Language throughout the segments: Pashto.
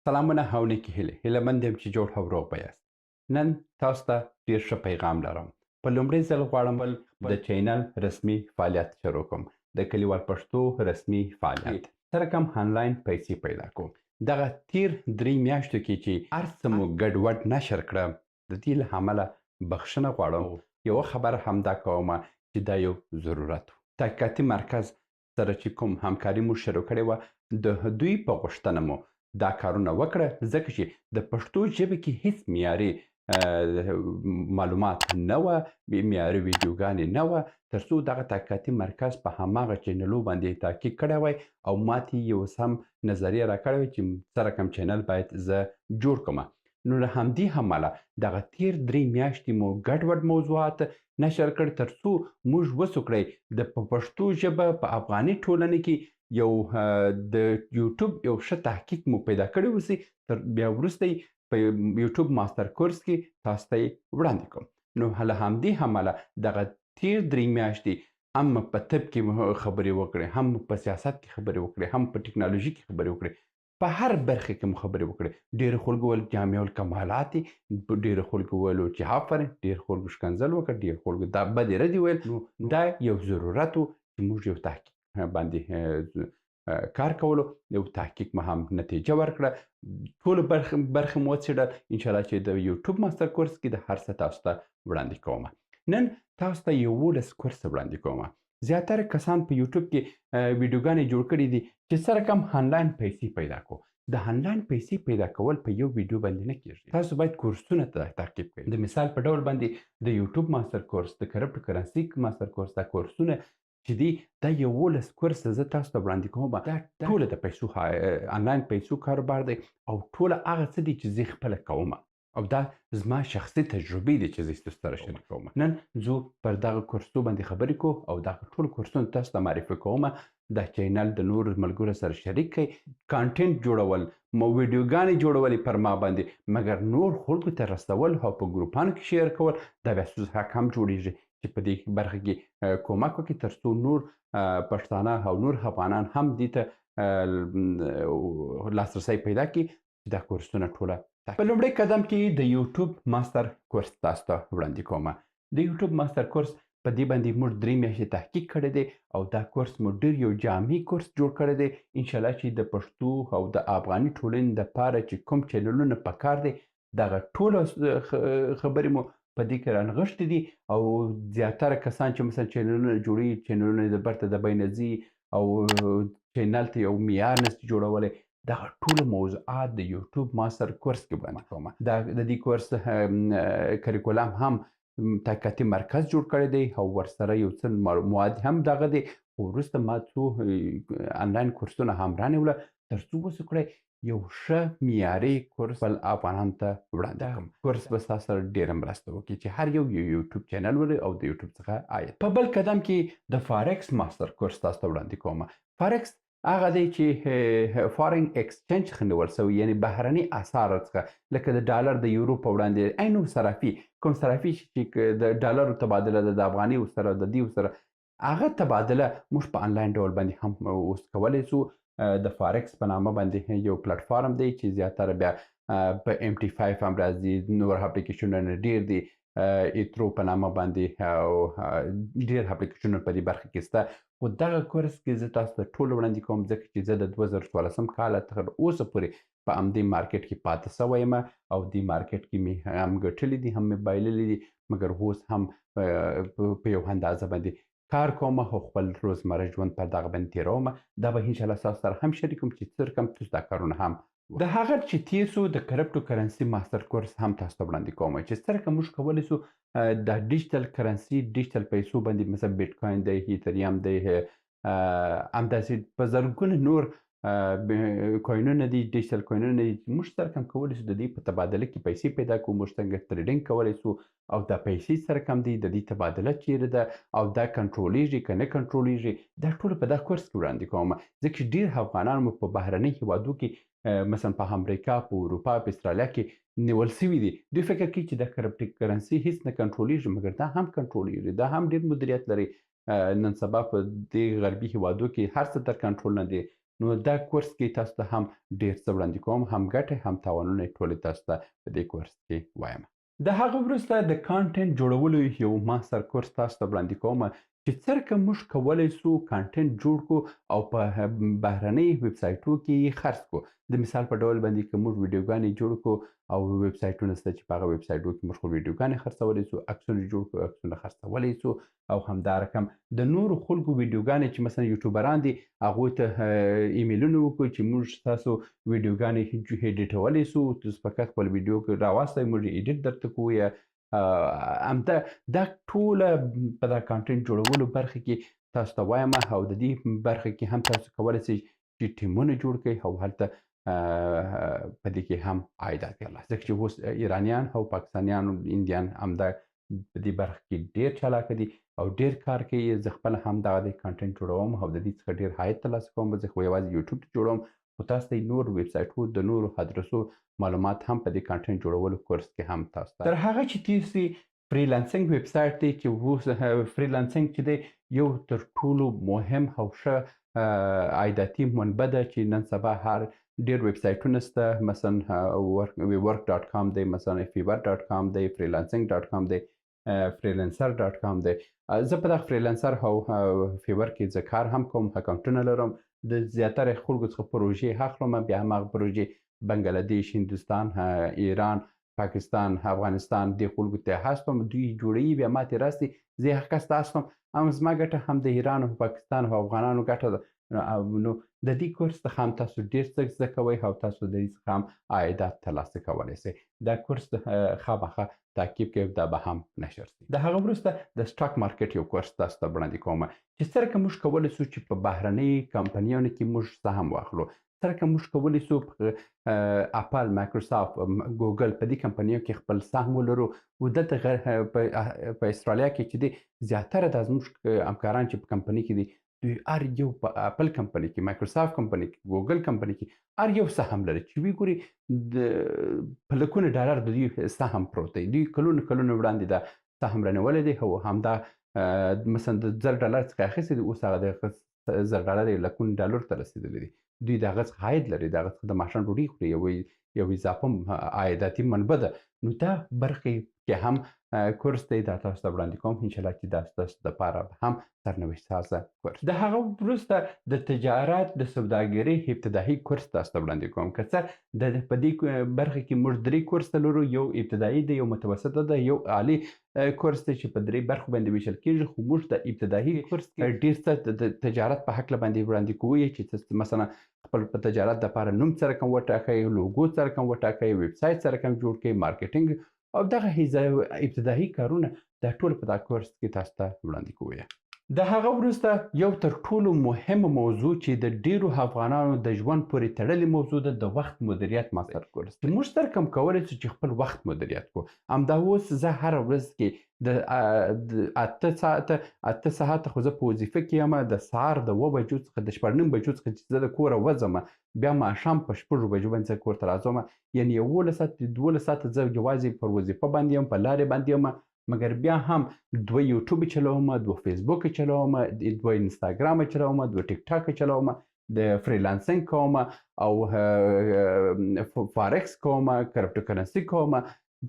سلامونه او نیکې هیلې. هیله مند یم چې جوړ او روغ به یاست. نن تاسو ته ډیر ښه پیغام لرم. په لومړي ځل غواړم د چینل رسمي فعالیت شروع کوم، د کلیوال پښتو رسمي فعالیت. څه رقم آنلاین پیسې پیدا کوم. دغه تیر 3 میاشتو کې چې هر څه مو ګډوډ نشر کړه، د دې له امله بخښنه غواړم. یوه خبره هم دا کوم چې دا یو ضرورت و. تحقیقاتي مرکز سره چې کوم همکاري مو شروع کړې وه، د دوی په غوښتنه مو دا کارونه وکړه، ځکه چې د پښتو ژبې کې هیڅ معیاري معلومات نه وه، معیاري ویډیوګانې نه وه، ترڅو دغه تحقیقاتي مرکز په هماغه چینلو باندې تحقیق کړی وای او ماته یو سم نظریه راکړی وای چې څه رقم چینل باید زه جوړ کړم. نو له همدې امله دغه تیر 3 میاشتې مو ګډوډ موضوعات نشر کړ، ترڅو موږ وسو کړی د په پښتو ژبه په افغاني ټولنې کې یو د یوټیوب یو ښه تحقیق مو پیدا کړی اوسي، تر بیا وروسته یې په یوټیوب ماستر کورس کې تاسو ته یې وړاندې کوم. نو له همدې امله دغه تیر 3 میاشتې هم په طب کې خبرې وکړې، هم په سیاست کې خبرې وکړې، هم په ټکنالوژي کې خبرې وکړې، په هر برخه کې مو خبرې وکړې. ډېرو خلکو ویل جامع الکمالات دي، ډېرو خلکو ویلو چې آفرین، ډېر خلکو ښکنځل وکړ، ډېر خلکو دا بدې ردې ویل. نو دا یو ضرورت و چې موږ یو تحقیق باندې کار کولو، یو تحقیق مو هم نتیجه ورکړه، ټولو برخې مو وڅېړل. انشاءالله چې د یوټیوب ماستر کورس کې د هر څه تاسو ته وړاندې کوم. نن تاسو ته 11 کورس وړاندې کوم. زیاتره کسان په یوټیوب کې ویډیوګانې جوړ کړي دي چې څه رقم آنلاین پیسې پیدا کړو. د آنلاین پیسې پیدا کول په یو ویډیو باندې نه کیږي، تاسو باید کورسونه تعقیب کړئ. د مثال په ډول باندې د یوټیوب ماستر کورس، د کرپټو کرنسي ماستر کورس، دا کورسونه چې دي دا 11 کورس زه تاسو ته وړاندې کوم. دا ټوله د پیسو آنلاین پیسو کاروبار دی او ټوله هغه څه دي چې زه خپله کوم او دا زما شخصي تجربې دي چې زه ستاسو سره شریک کوم. نن زه پر دغه کورسو باندې خبرې کوم او دغه ټول کورسونه تاسو ته معرفي کوم. دا چینل د نورو ملګرو سره شریک کړئ. کانټینټ جوړول، مو ویډیوګانې جوړولې پر ما باندې، مګر نور خلکو ته رسول او په ګروپانو کې شیر کول دا بیا ستاسو حق هم جوړیږي چې په دې برخه کې کومک وکړي، ترڅو نور پښتانه او نور افغانان هم دې ته لاسرسی پیدا کړي چې دا کورسونه ټوله په لومړی قدم کې د یوټیوب ماستر کورس تاسو ته وړاندې کوم. د یوټیوب ماستر کورس په دې باندې موږ 3 میاشتې تحقیق کړی دی او دا کورس مو ډېر یو جامع کورس جوړ کړی دی. انشاءالله چې د پښتو او د افغاني ټولنې دپاره چې کوم چینلونه پکار دی دغه ټوله خبرې مو په دې کې رانغښتې دي. او زیاتره کسان چې مثلا چینلونه جوړوي، چینلونه د برته د بینه ځي او چینل ته یو معیار نشي جوړولی، دغه ټول موضوعات د یوټیوب ماستر کورس کې وړاندې کوم. دا د دې کورس کریکولم هم تحقیقاتي مرکز جوړ کړی دی او ورسره یو څه مواد هم دغه دی. خو وروسته ما څو آنلاین کورسونه هم رانیوله ترڅو وسو کړی یو ښه معیاري کورس خپل افغانان ته وړاندې کړم. کورس به ستاسو سره ډېره مرسته وکړي چې هر یو یو یوټیوب چینل ولري او د یوټیوب څخه عاید. په بل قدم کې د فارکس ماستر کورس تاسو ته وړاندې کوم. فارکس هغه دی چې فارن اکسچنج څخه نیول شوی، یعنی بهرني اسعار څخه، لکه د ډالر د یورو په وړاندې عینو صرافي، کوم صرافي چې د ډالرو تبادله ده د افغانیو سره د دیو سره، هغه تبادله موږ په آنلاین ډول باندې هم اوس کولی شو. د فارکس په نامه باندې یو پلټفارم دی چې زیاتره بیا په ایم ټي فایو هم راځي، نور اپلیکیشنونه ډېر دي، ایترو په نامه باندې او ډېر اپلیکیشنونه په دې برخه کې شته. خو دغه کورس کې زه تاسو ته ټول وړاندې کوم، ځکه چې زه د 2014 کاله تر اوسه پورې په همدې مارکیټ کې پاتې شوی یم او دې مارکیټ کې مې هم ګټلي دي هم مې بایللي دي، مګر اوس هم په یو اندازه باندې کار کوم او خپل روزمره ژوند پر دغه باندې تېروم. دا به انشاءالله ستاسو سره هم شریک کړم چې څه رقم تاسو دا کارونه هم د هغه چې تېر سو د کرپټو کرنسي ماستر کورس هم تاسو ته وړاندې کوم چې څه رقم موږ کولی سو، د ډیجیټل کرنسي ډیجیټل پیسو باندې، مثلا بیټ کوین دی، ایتریم دی، همداسې په زرګونه نور، کوینونه دي، ډیجیټل کوینونه دي، موږ څه رقم کولی سو د دې په تبادله کې پیسې پیدا کړو، موږ څنګه ټریډینګ کولی سو او دا پیسې څه رقم دي، د دې تبادله چیرې ده او دا کنټرولېږي که نه کنټرولېږي، دا ټول په دا کورس کې وړاندې کوم. ځکه چې ډېر افغانان مو په بهرني هېوادو کې، مثلا په امریکا، په اروپا، په استرالیا کې نیول شوي دي. دوی فکر کوي چې دا کرپټو کرنسي هیڅ نه کنټرولېږي، مګر دا هم کنټرولېږي، دا هم ډېر مدیریت لري. نن سبا په دې غربي هېوادو کې هر څه تر کنټرول نه دي. نو دا کورس کې تاسو ته هم ډیر څه وړاندې کوم، هم ګټې هم تاوانونه ټولې تاسو ته په دې کورس کې وایم. د هغه وروسته د content جوړولو یو master کورس تاسو ته وړاندې کوم چې څرنګه موږ کولی سو content جوړ کړو او په بهرنۍ ویبسایټو کې یې خرڅ کړو. د مثال په ډول باندې که موږ ویډیوګانې جوړ کړو او ویبسایټونه شته چې په هغه ویبسایټو کې موږ خپل ویډیوګانې خرڅولی سو، عکسونه جوړ کړو، عکسونه خرڅولی سو، او همدا رقم د نورو خلکو ویډیوګانې چې مثلا یوټیوبران دي هغوی ته ایمیلونه وکړو چې موږ ستاسو ویډیوګانې ایډیټولی سو، تاسو فقط خپل ویډیو کې راواستئ، موږ edit درته کوو. یا همدا دا ټوله په دا content جوړولو برخه کې تاسو ته وایم، او د دې برخه کې هم تاسو کولی شئ چې ټیمونه جوړ کړئ او هلته په دې کې هم عایدات ترلاسه، ځکه چې اوس ایرانیان او پاکستانیان او هندیان همدا په دې برخه کې ډېر چالاکه دي او ډېر کار کوي. زه خپله هم دغه د content جوړوم او د دې څخه ډېر عاید ترلاسه کوم. زه خو یوازې یوټیوب ته جوړوم، خو تاسو ته نور ویبسایټو د نورو ادرسو معلومات هم په دې content جوړولو کورس کې هم تاسو ته. تر هغه چې تېر سي freelancing ویبسایټ دی چې اوس freelancing چې دی یو تر ټولو مهم او ښه عایداتي منبع ده چې نن سبا هر ډېر ویبسایټونه شته، مثلا work.com دی، مثلا fiverr.com دی، freelancing.com دی، freelancer.com دی. زه په دغه Freelancer او Fiverr کې زه کار هم کوم، اکاونټونه لرم، د زیاتره خلکو څخه پروژې اخلم، بیا هماغه پروژې بنګلادیش، هندوستان، ایران، پاکستان، افغانستان دې خلکو ته هستم، دوی جوړوي، بیا ماته راستي، زه یې هغه کس ته هستم، هم زما ګټه هم د ایران او پاکستان او افغانانو ګټه ده. نو د دې کورس څخه هم تاسو ډېر څه زده کوئ او تاسو د دې څخه هم عایدات ترلاسه کولی شئ. دا کورس خامخا تعقیب کړئ، دا به هم نشر شي. د هغه وروسته د stock market یو کورس تاسو ته وړاندې کوم چې څرنګه موږ کولی شو چې په بهرنۍ کمپنیانو کې موږ سهم واخلو، څرنګه موږ کولی شو په اپل، مایکروسافټ، ګوګل په دې کمپنیو کې خپل سهم ولرو. او دلته په استرالیا کې چې دی زیاتره دا زموږ همکاران چې په کمپنۍ کې دي، دوی هر یو په اپل کمپنۍ کې، مایکروسافټ کمپنۍ کې، ګوګل کمپنۍ کې هر یو سهم لري چې وی ګوري په لکونو ډالر د دوی سهم پروت دی. دوی کلونه کلونه وړاندې دا سهم رانیولی دی او همدا مثلا د 1000 ډالر څخه اخیستی دی، اوس هغه د 1000 ډالر یې لکونو ډالر ته رسېدلی دی. دوی د هغه څخه عاید لري، د هغه څخه د ماښام ډوډۍ خوري، یو اضافه عایداتي منبع ده. نو دا برخې کې هم کورس دی، دا تاسو ته وړاندې کوم، انشاءالله چې دا ستاسو دپاره به هم سرنوشت سازه کورس. د هغه وروسته د تجارت د سوداګرۍ ابتدایي کورس تاسو ته وړاندې کوم. که څه په دې برخه کې موږ درې کورس ته لرو، یو ابتدایي دی، یو متوسطه ده، یو عالي کورس دی چې په درې برخو باندې ویشل کېږي. خو موږ د ابتدایي کورس کې ډېر څه د تجارت په هکله باندې وړاندې کوو چې مثلا خپل په تجارت دپاره نوم څه رقم وټاکئ، لوګو څه رقم وټاکئ، ویب سایټ څه رقم جوړ کړئ، marketing او دغه ابتدایي کارونه دا ټول په دا کورس کې تاسو ته وړاندې کوو. د هغه وروسته یو تر ټولو مهمه موضوع چې د ډیرو افغانانو د ژوند پورې تړلې موضوع ده، د وخت مدیریت master کورس. موږ سره کم کولی شو چې خپل وخت مدیریت کړو. همدا اوس زه هره ورځ کې د اته ساعته خو زه په وظیفه کې یم، د سهار د 7 بجو څخه د شپږ نیم بجو څخه چې زه د کوره وځم، بیا ماښام په 6 بجو باندې زه کور ته راځم، یعنې 11 ساعته 12 ساعته زه یوازې پر وظیفه باندې یم، په لارې باندې یم. مګر بیا هم 2 یوټیوب چلوم، 2 فیسبوک چلوم، 2 اینستاګرام چلوم، 2 ټیک ټاک چلوم، د freelancing کوم او فارکس کوم، cryptocurrency کوم.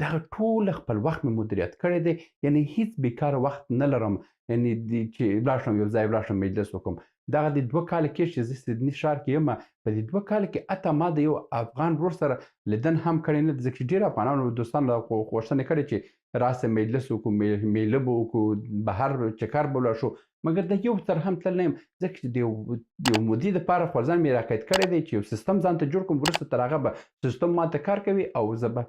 دغه ټول خپل وخت مې مدیریت کړی دی، یعنې هیڅ بیکاره وخت نه لرم، یعنې چې ولاړ شم یو ځای ولاړ شم مجلس وکړم. دغه د 2 کاله کېږي چې زه سیدني ښار کې یم، په دې 2 کاله کې حتی ما د یو افغان ورور سره لیدن هم کړی نه دی، ځکه چې ډېر افغانانو دوستانو دا غوښتنه کړې چې راسه مجلس وکړو، میله به وکړو، بهر چکر به ولاړ شو، مګر د یو سره هم تللی نه یم، ځکه چې د یو مودې دپاره خو ځان مې راقید کړی دی چې یو سیستم ځان ته جوړ کړم، وروسته تر هغه به سیستم ما ته کار کوي او زه به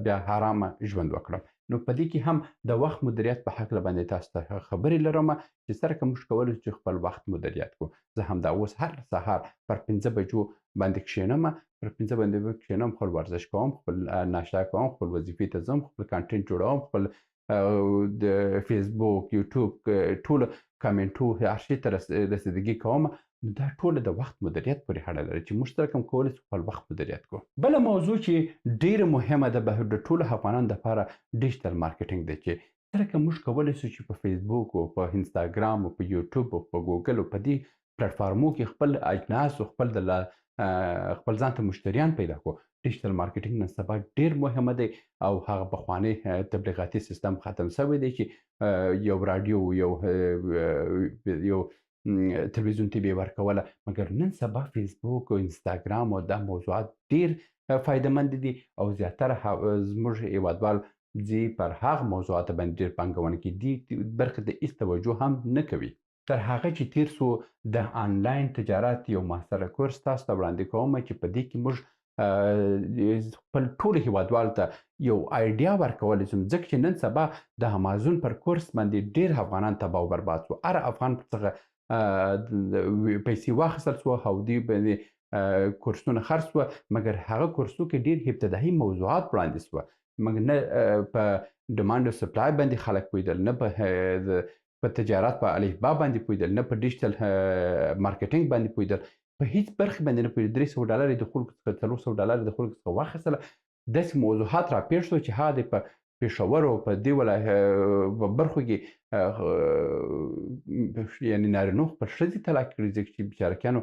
بیا آرامه ژوند وکړم. نو په دې کې هم د وخت مدیریت په هکله باندې تاسو ته خبرې لرم چې څرنګه موږ کولی شو چې خپل وخت مدیریت کړو. زه همدا اوس هر سهار پر 5 بجو باندې کښېنم، پر 5 باندې به کښېنم، خپل ورزش کوم، خپل ناشته کوم، خپل وظیفې ته ځم، خپل content جوړوم، خپل د فیسبوک، یوټیوب، ټولو کمنټو هر شي ته رسیدګي کوم. نو دا ټوله د وخت مدیریت پورې اړه لري چې موږ سره کوم کولی شو خپل وخت مدیریت کړو. بله موضوع چې ډېره مهمه ده به د ټولو افغانانو دپاره digital marketing دی، چې څرنګه موږ کولی شو چې په فیسبوک او په اینستاګرام او په یوټیوب او په ګوګل او په دې پلټفارمو کې خپل اجناس او خپل د خپل ځان ته مشتریان پیدا کو. ډیجیټل مارکیټینګ نن سبا ډیر مهمه دی او هغه پخوانی تبلیغاتي سیستم ختم شوی دی چې یو رادیو یو یو تلویزیون ته به ورکوله، مګر نن سبا فیسبوک او انستګرام او دا موضوعات ډیر فایده مند دي او زیاتره زموږ هیوادوال ځي پر هغه موضوعات باندې ډیر پانګونه کوي، دې برخې ته هیڅ توجه هم نه کوي. تر هغه چې تیر سو د آنلاین تجارت یو ماستر کورس تاسو ته وړاندې کوم چې په دې کې موږ خپل ټول هیوادوال ته یو آیډیا ورکولی شم، ځکه چې نن سبا د امازون پر کورس باندې ډیر افغانان تباه او برباد سو. هر افغان څخه پیسې واخیستل سو او دوی باندې کورسونه خرڅ سوه، مګر هغه کورسو کې ډیر ابتدایي موضوعات وړاندې سوه، مګر نه په ډیمانډ او سپلای باندې خلک پوهېدل، نه په تجارت په الفبا باندې پوهېدل، نه په ډیجیټل مارکیټینګ باندې پوهېدل، په هیڅ برخې باندې نه پوهېدل. $300 د خلکو څخه، $400 د خلکو څخه واخیستله. داسې موضوعات راپېښ شو چې هغه د په پېښور او په دې په برخو کې یعنې نارینو خپل ښځې طلاق کړي، ځکه چې بیچارهکیانو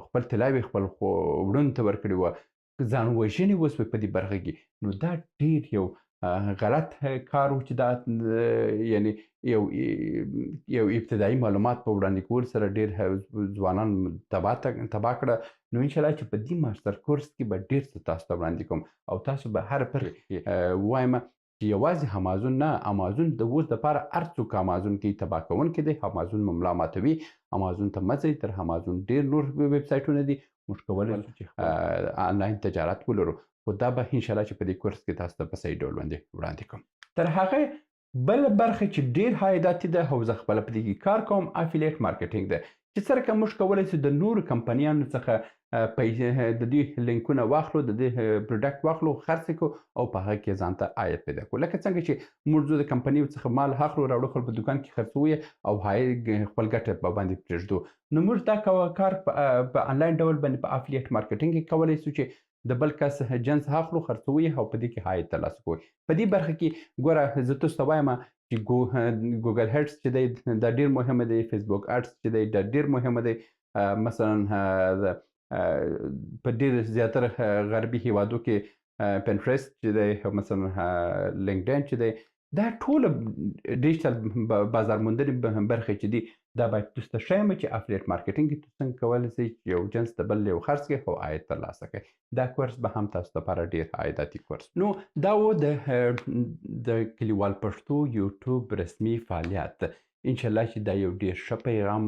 خپل طلاوې خپل وړونو ته ورکړي وه، ځان وژنې وسوې په دې برخه کې. نو دا ډېر یو غلط کار و چې دا یعنې یو ابتدایي معلومات په وړاندې کولو سره ډېر ځوانان تباه کړه. نو انشاءالله چې په دې ماستر کورس کې به ډېر څه تاسو ته وړاندې کوم او تاسو به هر برخه کې وایم چې یوازې امازون نه، امازون د اوس دپاره هر څوک امازون کې تباه کوونکی دی، امازون مو ملا ماتوي، امازون ته مه ځئ، تر امازون ډېر نور ویبسایټونه دي، موږ کولی شو چې آنلاین تجارت ولرو. خو دا به انشاءالله چې په دې کورس کې تاسو ته په صحیح ډول باندې وړاندې کوم. تر هغه بله برخه چې ډېر عایداتي ده او زه خپله په دې کې کار کوم، افیلیټ مارکیټینګ ده، چې څرنګه موږ کولی شو د نورو کمپنیانو څخه د دوی لینکونه واخلو، د دوی پروډکټ واخلو، خرڅ یې کړو او په هغه کې ځان ته عاید پیدا کړو. لکه څنګه چې موږ ځو د کمپنیو څخه مال اخلو، راوړو خپل په دوکان کې خرڅوو یې او خپل ګټه په باندې پرېږدو. نو موږ دا کار په آنلاین ډول باندې په افیلیټ مارکیټینګ کې کولی شو چې د بل کس جنس اخلو، خرڅوو یې او په دې کې عاید ترلاسه کوو. په دې برخه کې ګوره زه تاسو ته وایم چې ګوګل هډس چې دی دا ډېر مهمه دی، فیسبوک اډس چې دی دا ډېر مهمه دی. مثلا په ډېر زیاتره غربي هیوادو کې پنټرسټ چې دی، مثلا لینکډین چې دی، دا ټوله ډیجیټل بازار موندنې برخې چې دي دا باید تاسو ته ښیم چې افلیټ مارکیټینګ کې تاسو څنګه کولی شئ چې یو جنس د بل یو خرڅ کړئ او عاید ترلاسه کړئ. دا کورس به هم تاسو لپاره ډېر عایداتي کورس. نو دا و د کلیوال پښتو یوټیوب رسمي فعالیت. انشاءالله چې دا یو ډېر ښه پیغام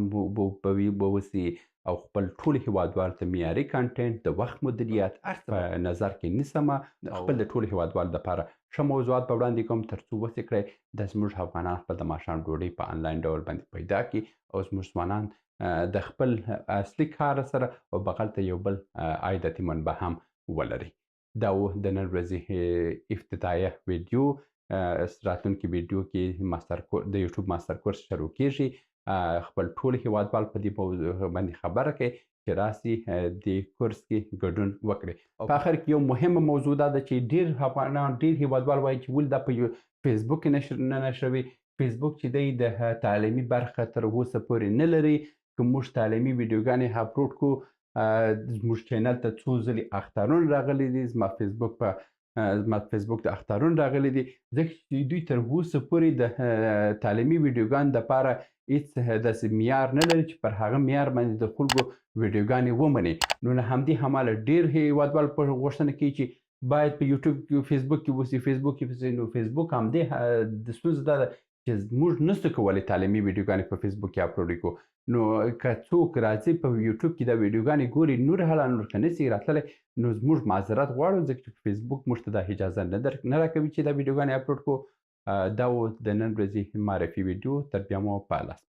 به وسي او خپل ټول هیوادوال ته معیاري کانټینټ، د وخت مدیریت هر څه په نظر کې نیسم، خپل د ټولو هیوادوالو دپاره ښه موضوعات به وړاندې کوم تر څو وسې کړی د زموږ افغانان خپل د ماښام ډوډۍ په آنلاین ډول باندې پیدا کړي او زموږ ځوانان د خپل اصلي کار سره او بغل ته یو بل عایداتي منبع هم ولري. دا و د نن ورځې افتتاحیه ویډیو. راتلونکې ویډیو کې د یوټیوب ماستر کورس شروع کیږي. خپل ټول هیوادوال په دې موضوع باندې خبره کړئ چې راسي دې کورس کې ګډون وکړي. او په آخر کې یو مهمه موضوع دا ده چې ډېر افغانان، ډېر هیوادوال وایي چې ولې دا په یو فیسبوک کې نه نشروي. فیسبوک چې دی د تعلیمي برخه تر اوسه پورې نه لري. که موږ تعلیمي ویډیوګانې اپلوډ کړو، زموږ چینل ته څو ځلې اخطارونه راغلي دي، زما فیسبوک د اخطارونه راغلي دي، ځکه چې دوی تر اوسه پورې د تعلیمي ویډیوګانو دپاره هیڅ داسې معیار نه لري چې پر هغه معیار باندې د خلکو ویډیوګانې ومني. نو له همدې امله ډېر هیوادوال په غوښتنه کوي چې باید په یوټیوب کې، فیسبوک کې اوسي، فیسبوک کې اوسي. نو فیسبوک همدې د ستونزه دا ده چې موږ نشو کولی تعلیمي ویډیوګانې په فیسبوک کې اپلوډ کړو. نو که څوک راځي په یوټیوب کې دا ویډیوګانې ګوري، نور هله نور که نشي راتللی، نو زموږ معذرت غواړو، ځکه چې فیسبوک موږ ته دا اجازه نه راکوي چې دا ویډیوګانې اپلوډ کړو. دا و د نن ورځې معرفي ویډیو. تر بیا مو په لاس.